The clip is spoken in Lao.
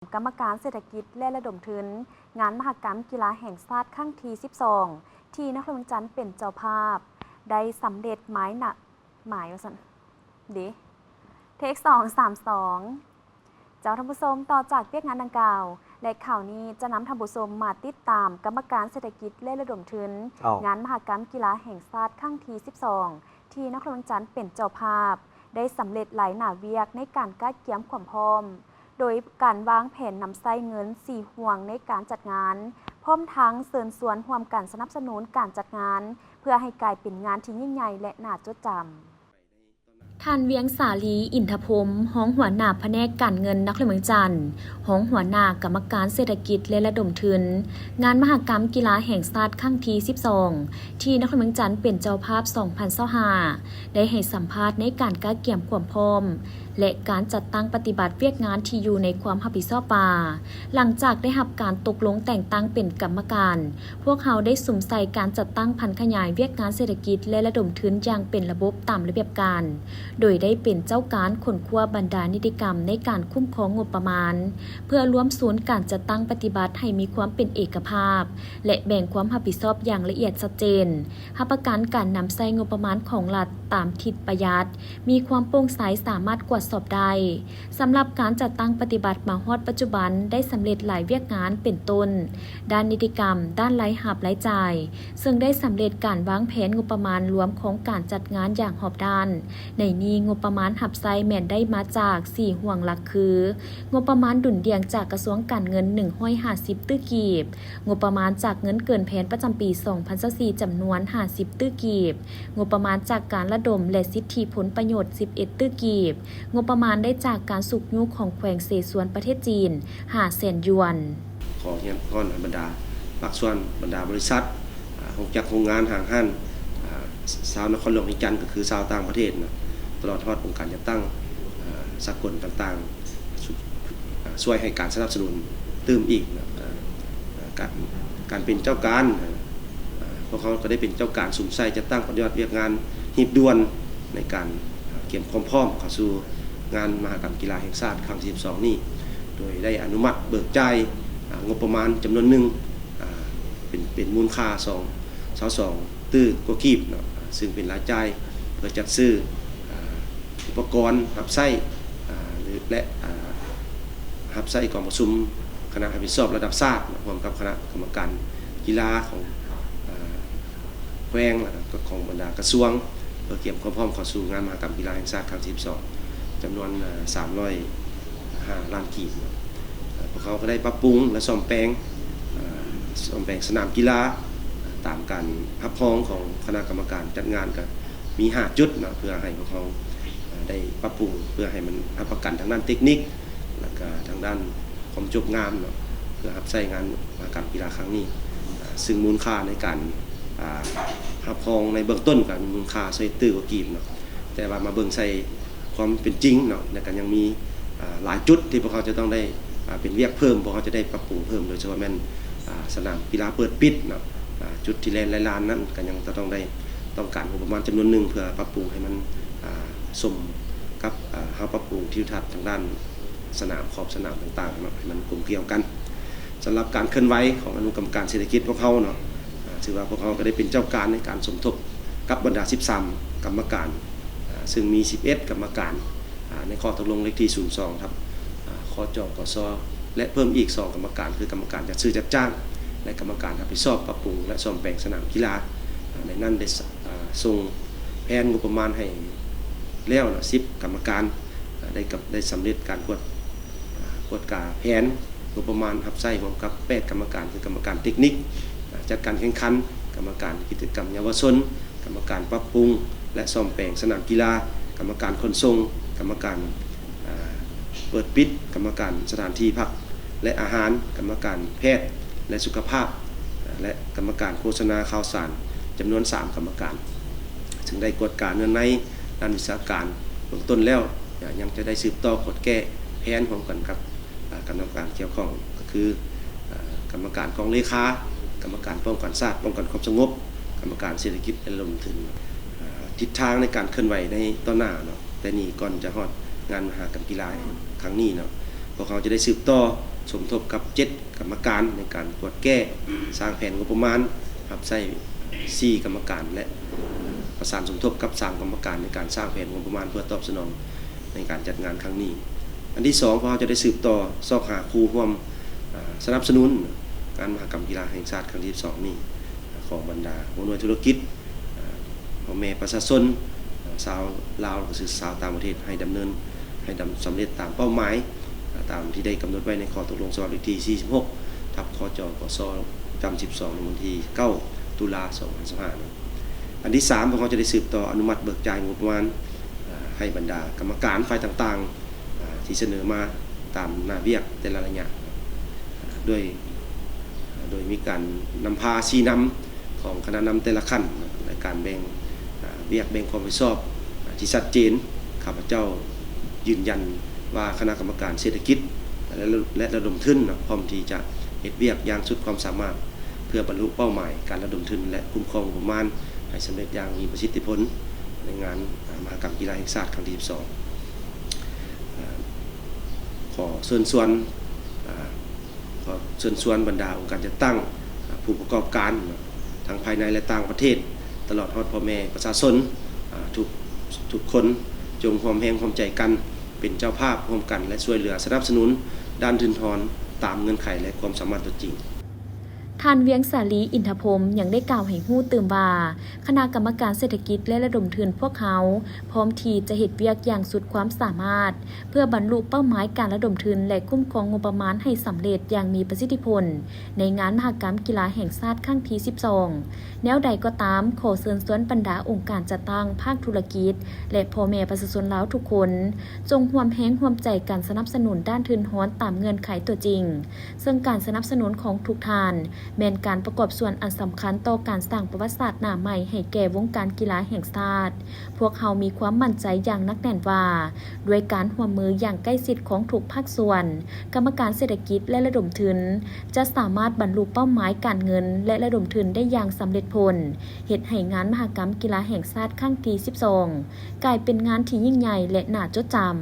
ກຳມະການເສດຖະກິດ ແລະ ລະດົມທຶນ ງານມະຫະກຳກິລາແຫ່ງຊາດຄັ້ງທີສິບສອງ ທີ່ນະຄອນຫຼວງວຽງຈັນເປັນເຈົ້າພາບ ໄດ້ສຳເລັດໝາຍນະ ໝາຍວ່າຊັ້ນ ເດ ເທກສອງສາມສອງ. ເຈົ້າທ່ານຜູ້ຊົມ, ຕໍ່ຈາກວຽກງານດັ່ງກ່າວ ແລະ ຂ່າວນີ້ຈະນຳທ່ານຜູ້ຊົມມາຕິດຕາມກຳມະການເສດຖະກິດ ແລະ ລະດົມທຶນ ເອົ້າ ງານມະຫະກຳກິລາແຫ່ງຊາດຄັ້ງທີສິບສອງ ທີ່ນະຄອນຫຼວງວຽງຈັນເປັນເຈົ້າພາບ ໄດ້ສຳເລັດຫຼາຍໜ້າວຽກໃນການກະກຽມຄວາມພ້ອມ ໂດຍການວາງແຜນນຳໃຊ້ເງິນສີ່ຫ່ວງໃນການຈັດງານ, ພ້ອມທັງເຊີນຊວນຮ່ວມກັນສະໜັບສະໜູນການຈັດງານ ເພື່ອໃຫ້ກາຍເປັນງານທີ່ຍິ່ງໃຫຍ່ ແລະ ໜ້າຈົດຈຳ. ທ່ານ ວຽງສາລີ ອິນທະພົມ, ຮອງຫົວໜ້າພະແນກການເງິນນະຄອນຫຼວງວຽງຈັນ, ຮອງຫົວໜ້າກຳມະການເສດຖະກິດ ແລະ ລະດົມທຶນ ງານມະຫະກຳກິລາແຫ່ງຊາດຄັ້ງທີສິບສອງ ທີ່ນະຄອນຫຼວງວຽງຈັນເປັນເຈົ້າພາບສອງພັນຊາວຫ້າ ໄດ້ໃຫ້ສຳພາດໃນການກະກຽມຄວາມພ້ອມ ແລະ ການຈັດຕັ້ງປະຕິບັດວຽກງານທີ່ຢູ່ໃນຄວາມຮັບຜິດຊອບວ່າ, ຫຼັງຈາກໄດ້ຮັບການຕົກລົງແຕ່ງຕັ້ງເປັນກຳມະການ, ພວກເຮົາໄດ້ສຸມໃສ່ການຈັດຕັ້ງຜັນຂະຫຍາຍວຽກງານເສດຖະກິດ ແລະ ລະດົມທຶນຢ່າງເປັນລະບົບຕາມລະບຽບການ, ໂດຍໄດ້ເປັນເຈົ້າການຄົ້ນຄວ້າບັນດານິຕິກຳໃນການຄຸ້ມຄອງງົບປະມານ, ເພື່ອລວມສູນການຈັດຕັ້ງປະຕິບັດໃຫ້ມີຄວາມເປັນເອກະພາບ ແລະ ແບ່ງຄວາມຮັບຜິດຊອບຢ່າງລະອຽດຊັດເຈນ, ຮັບປະກັນການນຳໃຊ້ງົບປະມານຂອງລັດຕາມທິດປະຢັດ, ມີຄວາມໂປ່ງໃສ, ສາມາດກວດສອບໄດ້. ສຳລັບການຈັດຕັ້ງປະຕິບັດມາຮອດປັດຈຸບັນ ໄດ້ສຳເລັດຫຼາຍວຽກງານ ເປັນຕົ້ນ ດ້ານນິຕິກຳ, ດ້ານລາຍຮັບລາຍຈ່າຍ, ເຊິ່ງໄດ້ສຳເລັດການວາງແຜນງົບປະມານລວມຂອງການຈັດງານຢ່າງຮອບດ້ານ. ໃນນີ້ງົບປະມານຮັບໃຊ້ແມ່ນໄດ້ມາຈາກສີ່ຫ່ວງຫຼັກຄື, ງົບປະມານດຸນດ່ຽງຈາກກະຊວງການເງິນໜຶ່ງຮ້ອຍຫ້າສິບຕື້ກີບ, ງົບປະມານຈາກເງິນເກີນແຜນປະຈຳປີສອງພັນຊາວສີ່ ຈຳນວນຫ້າສິບຕື້ກີບ, ງົບປະມານຈາກການລະດົມ ແລະ ສິດທິຜົນປະໂຫຍດສິບເອັດຕື້ກີບ, ງົບປະມານໄດ້ຈາກການຊຸກຍູ້ຂອງແຂວງເສຊວນປະເທດຈີນ ຫ້າແສນຢວນ. ຂໍຮຽນພອນໃຫ້ບັນດາພາກສ່ວນ, ບັນດາບໍລິສັດ, ອາ, ໂຮງຈັກໂຮງງານ, ຫ້າງຮ້ານ, ອາ, ຊາວນະຄອນຫຼວງວຽງຈັນ ກໍຄືຊາວຕ່າງປະເທດນະ, ຕະຫຼອດຮອດອົງການຈັດຕັ້ງ, ອາ, ສາກົນຕ່າງໆ, ຊ່ວຍໃຫ້ການສະໜັບສະໜູນຕື່ມອີກນະ. ອາ, ການ, ການເປັນເຈົ້າການ, ອາ, ພວກເຮົາກໍໄດ້ເປັນເຈົ້າການສຸມໃສ່ຈັດຕັ້ງປະຕິບັດວຽກງານຮີບດ່ວນໃນການ, ອາ, ກຽມຄວາມພ້ອມເຂົ້າສູ່ງານມະຫະກຳກິລາແຫ່ງຊາດຄັ້ງທີສິບສອງນີ້, ໂດຍໄດ້ອະນຸມັດເບີກຈ່າຍ, ອາ, ງົບປະມານຈຳນວນໜຶ່ງ, ອາ, ເປັນ, ເປັນມູນຄ່າສອງ, ຊາວສອງຕື້ກວ່າກີບເນາະ, ອາ, ຊຶ່ງເປັນລາຍຈ່າຍເພື່ອຈັດຊື້, ອາ, ອຸປະກອນຮັບໃຊ້, ອາ, ແລະ, ອາ, ຮັບໃຊ້ກອງປະຊຸມຄະນະຮັບຜິດຊອບລະດັບຊາດ ຮ່ວມກັບຄະນະກຳມະການກິລາຂອງ, ອາ, ແຂວງ ແລະ ກໍຂອງບັນດາກະຊວງ ເພື່ອກຽມຄວາມພ້ອມເຂົ້າສູ່ງານມະຫະກຳກິລາແຫ່ງຊາດຄັ້ງທີສິບສອງ ຈຳນວນ, ອາ, ສາມຮ້ອຍຫ້າລ້ານກີບ. ພວກເຮົາກໍໄດ້ປັບປຸງ ແລະ ສ້ອມແປງ, ອາ, ສ້ອມແປງສະໜາມກິລາ ຕາມການຮັບຮອງຂອງຄະນະກຳມະການຈັດງານ ກໍມີຫ້າຈຸດເນາະ ເພື່ອໃຫ້ພວກເຮົາ, ອາ, ໄດ້ປັບປຸງ ເພື່ອໃຫ້ມັນຮັບປະກັນທາງດ້ານເຕັກນິກ ແລ້ວກະທາງດ້ານຄວາມຈົບງາມເນາະ ເພື່ອຮັບໃຊ້ງານມະຫະກຳກິລາຄັ້ງນີ້, ອາ, ຊຶ່ງມູນຄ່າໃນການ, ອາ, ຮັບຮອງໃນເບື້ອງຕົ້ນກໍມີມູນຄ່າຊາວເອັດຕື້ກວ່າກີບເນາະ, ແຕ່ວ່າມາເບິ່ງໃສ່ຄວາມເປັນຈິງເນາະ ແລ້ວກໍຍັງມີ, ອາ, ຫຼາຍຈຸດທີ່ພວກເຮົາຈະຕ້ອງໄດ້, ອາ, ເປັນວຽກເພີ່ມ, ພວກເຮົາຈະໄດ້ປັບປຸງເພີ່ມ, ໂດຍສະເພາະແມ່ນ, ອາ, ສະໜາມກິລາເປີດປິດເນາະ, ອາ, ຈຸດທີ່ແລ່ນໄລ່ລານນັ້ນກໍຍັງຈະຕ້ອງໄດ້ ຕ້ອງການງົບປະມານຈຳນວນໜຶ່ງ ເພື່ອປັບປຸງໃຫ້ມັນ, ອາ, ສົມກັບ, ອາ, ເຮົາປັບປຸງທິວທັດທາງດ້ານສະໜາມ, ຂອບສະໜາມຕ່າງໆເນາະ ໃຫ້ມັນກົມກຽວກັນ. ສຳລັບການເຄື່ອນໄຫວຂອງອະນຸກຳມະການເສດຖະກິດພວກເຮົາເນາະ, ອາ, ຖືວ່າພວກເຮົາກໍໄດ້ເປັນເຈົ້າການໃນການສົມທົບກັບບັນດາສິບສາມກຳມະການ, ອາ, ຊຶ່ງມີສິບເອັດກຳມະການ, ອາ, ໃນຂໍ້ຕົກລົງເລກທີສູນສອງ ທັບ, ອາ, ຄຈກສ ແລະ ເພີ່ມອີກສອງກຳມະການ ຄືກຳມະການຈັດຊື້ຈັດຈ້າງ ແລະ ກຳມະການຮັບຜິດຊອບປັບປຸງ ແລະ ສ້ອມແປງສະໜາມກິລາ. ອາ, ໃນນັ້ນໄດ້, ອາ, ສົ່ງແຜນງົບປະມານໃຫ້ແລ້ວນະ ສິບກຳມະການ, ອາ, ໄດ້, ໄດ້ສຳເລັດການກວດ, ອາ, ກວດກາແຜນງົບປະມານຮັບໃຊ້ ຮ່ວມກັບແປດກຳມະການ ຄືກຳມະການເຕັກນິກ, ອາ, ຈັດການແຂ່ງຂັນ, ກຳມະການກິດຈະກຳເຍົາວະຊົນ, ກຳມະການປັບປຸງ ແລະ ສ້ອມແປງສະໜາມກິລາ, ກຳມະການຂົນສົ່ງ, ກຳມະການ, ອາ, ເປີດປິດ, ກຳມະການສະຖານທີ່ພັກ ແລະ ອາຫານ, ກຳມະການແພດ ແລະ ສຸຂະພາບ, ແລະ ກຳມະການໂຄສະນາຂ່າວສານ ຈຳນວນສາມກຳມະການ, ຊຶ່ງໄດ້ກວດກາເນື້ອໃນດ້ານວິຊາການເບື້ອງຕົ້ນແລ້ວ, ຍັງຈະໄດ້ສືບຕໍ່ກວດແກ້ແຜນຮ່ວມກັນກັບ, ອາ, ກຳມະການກ່ຽວຂ້ອງ ກໍຄື, ອາ, ກຳມະການກອງເລຂາ, ກຳມະການປ້ອງກັນຊາດ, ປ້ອງກັນຄວາມສະຫງົບ, ກຳມະການເສດຖະກິດ ແລະ ລົງທຶນ. ອາ, ທິດທາງໃນການເຄື່ອນໄຫວໃນຕໍ່ໜ້າເນາະ, ແຕ່ນີ້ກ່ອນຈະຮອດງານມະຫະກຳກິລາຄັ້ງນີ້ເນາະ, ພວກເຮົາຈະໄດ້ສືບຕໍ່ ສົມທົບກັບເຈັດກຳມະການໃນການກວດແກ້ສ້າງແຜນງົບປະມານ, ຮັບໃຊ້ສີ່ກຳມະການ ແລະ ປະສານສົມທົບກັບສາມກຳມະການໃນການສ້າງແຜນງົບປະມານເພື່ອຕອບສະໜອງໃນການຈັດງານຄັ້ງນີ້. ອັນທີສອງ, ພວກເຮົາຈະໄດ້ສືບຕໍ່ຊອກຫາຄູ່ຮ່ວມ, ອາ, ສະໜັບສະໜູນງານມະຫະກຳກິລາແຫ່ງຊາດຄັ້ງທີສິບສອງນີ້ ຂອງບັນດາຫົວໜ່ວຍທຸລະກິດ, ອາ, ພໍ່ແມ່ປະຊາຊົນ, ອາ, ຊາວລາວ ແລະ ກະຊາວຕ່າງປະເທດ ໃຫ້ດຳເນີນ, ໃຫ້ດຳ, ສຳເລັດຕາມເປົ້າໝາຍ, ອາ, ຕາມທີ່ໄດ້ກຳນົດໄວ້ໃນຂໍ້ຕົກລົງສະບັບເລກທີສີ່ສິບຫົກ ທັບ ຄຈ ກສ ປະຈຳສິບສອງ ໃນວັນທີເກົ້າ ຕຸລາ ສອງພັນຊາວຫ້ານີ້. ອັນທີສາມ, ພວກເຮົາຈະໄດ້ສືບຕໍ່ອະນຸມັດເບີກຈ່າຍງົບປະມານ, ອາ, ໃຫ້ບັນດາກຳມະການຝ່າຍຕ່າງໆ, ອາ, ທີ່ສະເໜີມາຕາມໜ້າວຽກແຕ່ລະໄລຍະ, ອາ, ໂດຍ, ອາ, ໂດຍມີການນຳພາຊີ້ນຳ ຂອງຄະນະນຳແຕ່ລະຂັ້ນ ແລະ ການແບ່ງ, ອາ, ວຽກແບ່ງຄວາມຮັບຜິດຊອບ, ອາ, ທີ່ຊັດເຈນ. ຂ້າພະເຈົ້າຢືນຢັນວ່າຄະນະກຳມະການເສດຖະກິດ ແລະ ແລະ ລະດົມທຶນ ພ້ອມທີ່ຈະເຮັດວຽກຢ່າງສຸດຄວາມສາມາດ ເພື່ອບັນລຸເປົ້າໝາຍການລະດົມທຶນ ແລະ ຄຸ້ມຄອງງົບປະມານໃຫ້ສຳເລັດຢ່າງມີປະສິດທິຜົນໃນງານ, ອາ, ມະຫະກຳກິລາແຫ່ງຊາດຄັ້ງທີສິບສອງ. ອາ, ຂໍເຊີນຊວນ, ອາ, ຂໍເຊີນຊວນບັນດາອົງການຈັດຕັ້ງ, ອາ, ຜູ້ປະກອບການ ທັງພາຍໃນ ແລະ ຕ່າງປະເທດ, ຕະຫຼອດຮອດພໍ່ແມ່ປະຊາຊົນ, ອາ, ທຸກ, ທຸກຄົນ ຈົ່ງຮ່ວມແຮງຮ່ວມໃຈກັນ ເປັນເຈົ້າພາບຮ່ວມກັນ ແລະ ຊ່ວຍເຫຼືອສະໜັບສະໜູນດ້ານທຶນທອນຕາມເງື່ອນໄຂ ແລະ ຄວາມສາມາດຕົວຈິງ. ທ່ານ ວຽງສາລີ ອິນທະພົມ ຍັງໄດ້ກ່າວໃຫ້ຮູ້ຕື່ມວ່າ, ຄະນະກຳມະການເສດຖະກິດ ແລະ ລະດົມທຶນພວກເຮົາ ພ້ອມທີ່ຈະເຮັດວຽກຢ່າງສຸດຄວາມສາມາດ ເພື່ອບັນລຸເປົ້າໝາຍການລະດົມທຶນ ແລະ ຄຸ້ມຄອງງົບປະມານໃຫ້ສຳເລັດຢ່າງມີປະສິດທິຜົນ ໃນງານມະຫະກຳກິລາແຫ່ງຊາດຄັ້ງທີສິບສອງ. ແນວໃດກໍຕາມ, ຂໍເຊີນຊວນບັນດາອົງການຈັດຕັ້ງ, ພາກທຸລະກິດ ແລະ ພໍ່ແມ່ປະຊາຊົນລາວທຸກຄົນ ຈົ່ງຮ່ວມແຮງຮ່ວມໃຈກັນສະໜັບສະໜູນດ້ານທຶນຮອນຕາມເງື່ອນໄຂຕົວຈິງ, ເຊິ່ງການສະໜັບສະໜູນຂອງທຸກທ່ານ ແມ່ນການປະກອບສ່ວນອັນສຳຄັນຕໍ່ການສ້າງປະຫວັດສາດໜ້າໃໝ່ໃຫ້ແກ່ວົງການກິລາແຫ່ງຊາດ. ພວກເຮົາມີຄວາມໝັ້ນໃຈຢ່າງໜັກແໜ້ນວ່າ, ດ້ວຍການຮ່ວມມືຢ່າງໃກ້ຊິດຂອງທຸກພາກສ່ວນ, ກຳມະການເສດຖະກິດ ແລະ ລະດົມທຶນ ຈະສາມາດບັນລຸເປົ້າໝາຍການເງິນ ແລະ ລະດົມທຶນໄດ້ຢ່າງສຳເລັດຜົນ, ເຮັດໃຫ້ງານມະຫະກຳກິລາແຫ່ງຊາດຄັ້ງທີສິບສອງ ກາຍເປັນງານທີ່ຍິ່ງໃຫຍ່ ແລະ ໜ້າຈົດຈຳ.